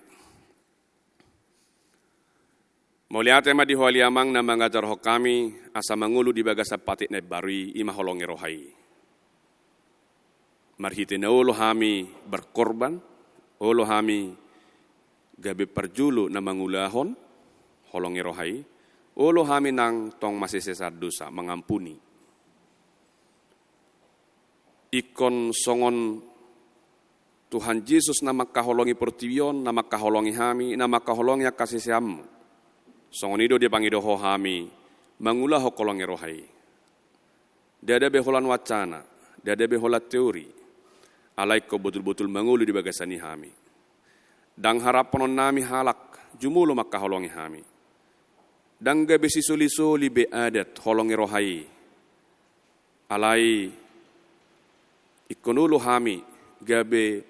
Mauliate ma di Ho ale Amang na mangajarhon hami asa mangolu di bagasan patik na imbaru i, i ma holong ni roha i. Marhite na olo hami berkorban, olo hami gabe parjolo na mangulahon holong ni roha i, olo hami nang tong masisean dosa, mangampuni. Ingkon songon Tuhan Jesus na mangkaholongi portibi on, na mangkaholongi hami, na mangkaholongi angka siseanmu. Songon i do dipangido Ho hami mangulahon holong ni roha i. Ndada be holan wacana, ndada be holan teori, alai ingkon botul-botul mangolu di bagasan i hami. Ndang haraphonon nami halak jumolo mangkaholongi hami. Ndang gabe sisoli-soli be adat holong ni roha i. Alai ingkon olo hami gabe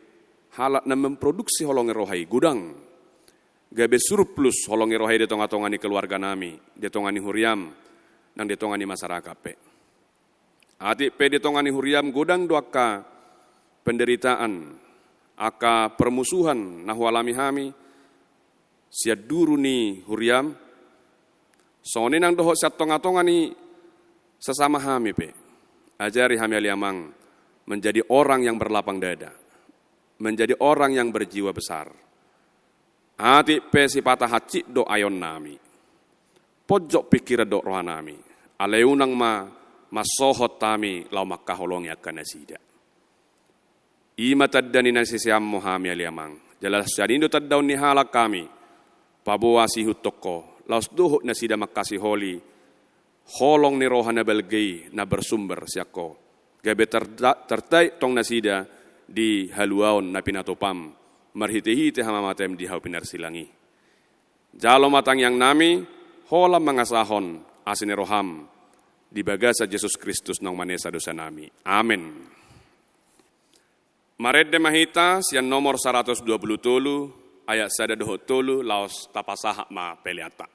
halak na memproduksi holong ni roha i godang, gabe surplus holong ni roha i di tonga-tonga ni keluarga nami, di tonga ni huriam, nang di tonga ni masyarakat pe. Atik pe di tonga ni huriam godang do angka penderitaan, angka permusuhan na hualami hami sian duru ni huriam, songon i nang dohot sian tonga-tonga ni sesama hami pe. Ajari hami ale Amang, menjadi orang yang berlapang dada, menjadi orang yang berjiwa besar. Atik pe sipata hansit do aeonnami, ponjot pingkiran dohot rohanami, alai unang ma mansohot hami laho mangkaholongi angka nasida. I ma tanda ni na siseanmu hami ale Amang. Jala sian i do tandaon ni halak hami paboa sihuthon Ho, laos dohot nasida mangkasiholi holong ni roha na balga i na bersumber sian Ho, gabe terda-, tertait tong nasida di haluaon na pinatupaM marhitehite hamamataM di hau pinarsilang i. Jalo ma tangiangnami, holan mangasahon asi ni rohaM di bagasan Jesus Kristus naung manesa dosanami. Amen. Marende ma hita sian nomor saratus dua pulu tolu, ayat sada dohot tolu, laos tapasahat ma peleanta.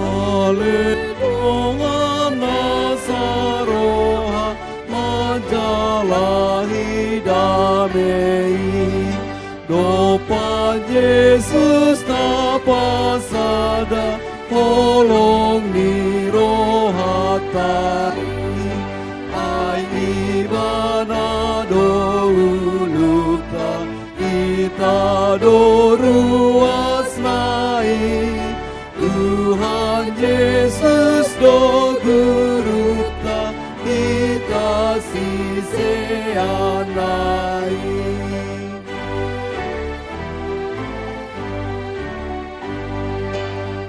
Ale dongan na saroha manjalahi dame i, dompak Jesus na pasada holong ni rohanta i. Ai Ibana do uluta, hita do ruasna i. Tuhan Jesus do gurunta, hita siseanna i.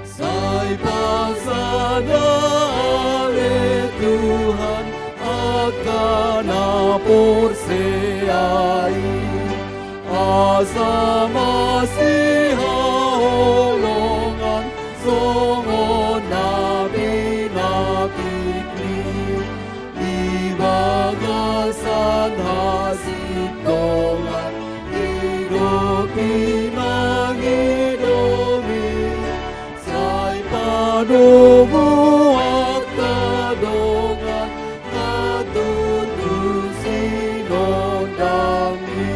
Sai pasada ale Tuhan angka na porsea i, asa masihaholongan songon na pinapikmi di bagasan hasintongan i do pinangidomi. Sai padomu angka dongan na tutu sinondangmi.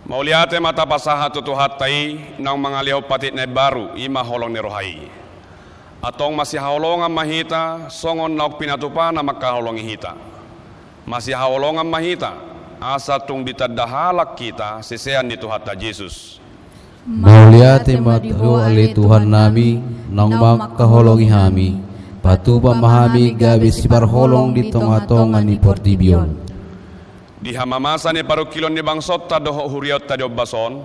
Mauliate ma tapasahat tu Tuhanta i naung mangalehon patik na imbaru, i ma holong ni roha i. Antong masihaholongan ma hita songon naung pinatupana mangkaholongi hita. Masihaholongan ma hita asa tung ditanda halak hita sisean ni Tuhanta Jesus. Mauliate ma tu Ho ale Tuhannami, naung mangkaholongi hami. Patupa ma hami gabe siparholong di tongatonga ni portibi on. Di hamamasa ni parungkilon ni bangsonta dohot huriaonta di ombas on,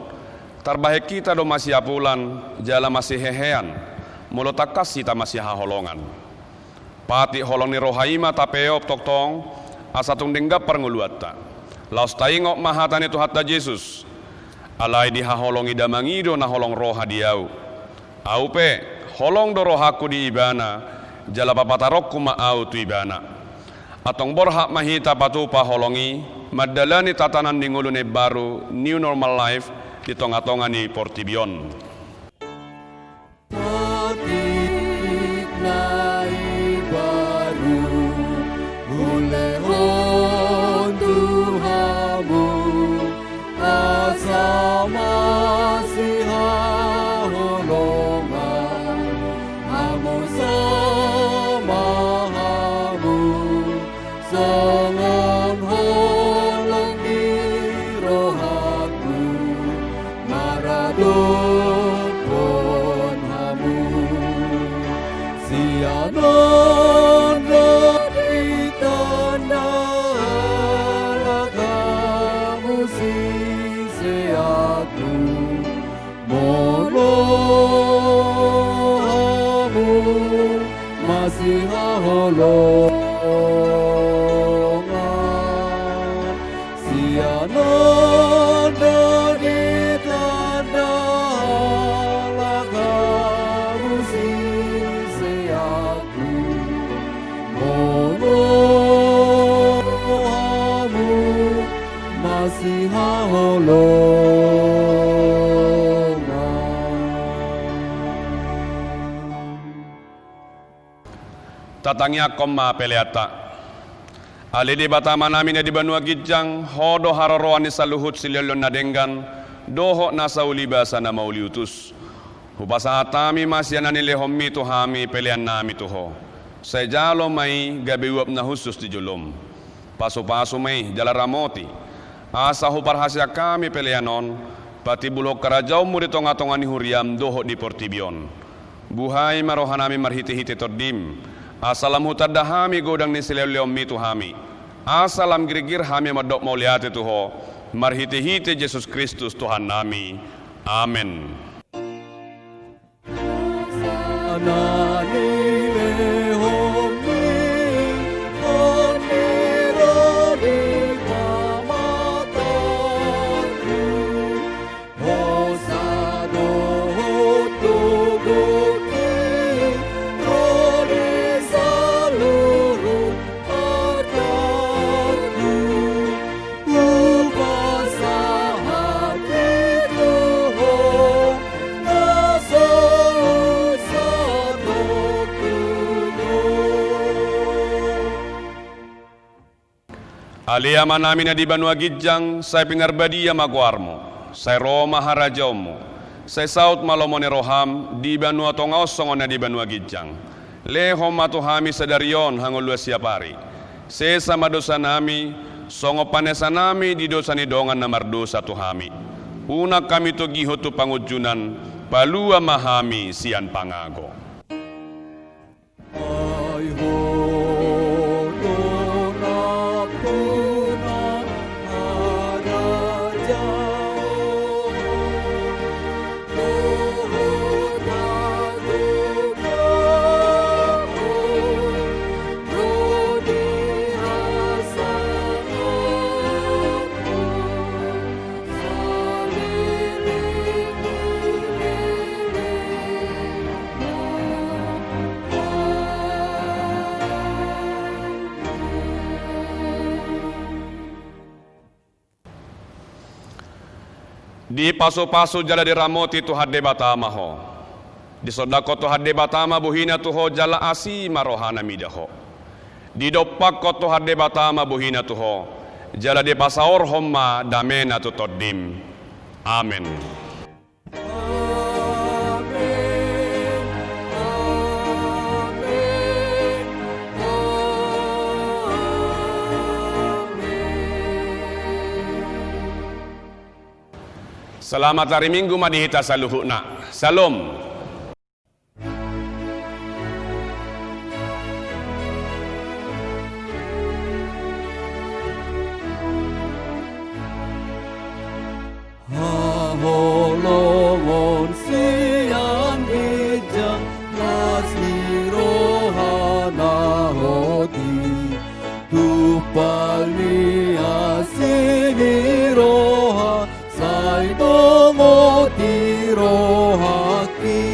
tarbahen hita do masiapulan jala masihehean, molo tangkas hita masihaholongan. Patik holong ni roha i ma tapeop tongtong, asa tung denggan parngoluanta. Laos taingot ma hata ni Tuhanta Jesus. Alai dihaholongi Damang i do na holong roha di ahu. Ahu pe, holong do rohangku di Ibana, jala papataronku ma ahu tu Ibana. Antong borhat ma hita patupa holong i, mandalani tatanan ni ngolu na imbaru, new normal life, di tongatonga ni portibi on. Patik na imbaru hulehon tu hamu, asa masihaholongan hamu sama hamu. Songon holong ni rohangku maradophon hamu. Sian on do ditanda halak hamu siseanku. Molo hamu masihaholongan, sian on do ditanda halak hamu siseanku. Molo hamu masihaholongan. Tatangiangkon ma peleanta. Ale Debata Amanami na di banua ginjang, Ho do haroroan ni saluhut silehonlehon na denggan dohot nasa uli basa na mauliutus. Hupasahat hami ma sian na nilehonMi tu hami peleannami tu Ho. Sai jalo ma i gabe uap na hushus di joloM. Pasupasu ma i jala ramoti, asa huparhaseang hami pelean on patimbulhon harajaonMu di tongatonga ni huriaM dohot di portibi on. Buhai ma rohanami marhitehite TondiM, asa lam hutanda hami godang ni silehonlehonMi tu hami, asa lam girgir hami mandok mauliate tu Ho, marhitehite Jesus Kristus Tuhannami. Amen. Ale Amanami na di banua ginjang, sai pinarbadia ma goarMu, sai ro ma harajaonMu, sai saut ma lomo ni rohaM di banua tonga on songon na di banua ginjang. Lehon ma tu hami sadari on hangoluan siapari. Sesa ma dosanami, songon panesanami di dosa ni dongan na mardosa tu hami. Unang hami togihon tu pangunjunan, palua ma hami sian pangago. Dipasupasu jala diramoti Tuhan Debata ma ho. Disondangkon Tuhan Debata ma bohiNa tu ho jala asi ma rohaNa mida ho. Didompakkon Tuhan Debata ma bohiNa tu ho, jala dipasaorhon ma dameNa tu tondim. Amen. Selamat hari Minggu ma di hita saluhutna. Syalom. Haholongon sian ginjang, las ni roha na hot i, tumpal ni asi ni roha, sai tongon di rohangki.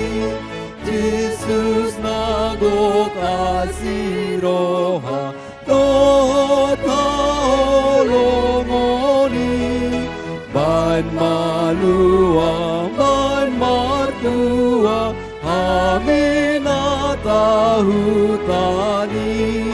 Jesus na gok asi roha dohot haholongon i, baen malua, baen martua, hami na tahutan i.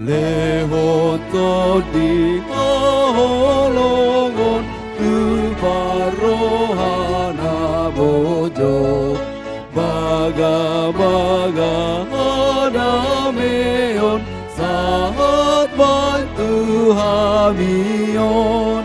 Lehon tondi haholongon tu parroha na bojor, bagabaga hadameon sahat baen tu hami on.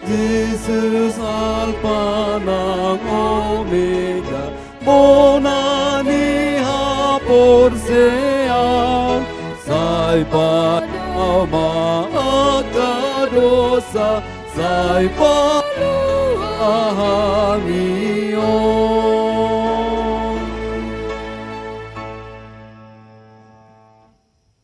Jesus Alpa nang Omega, bona ni haporseaon, sai padao ma angka dosa, sai palua hami on.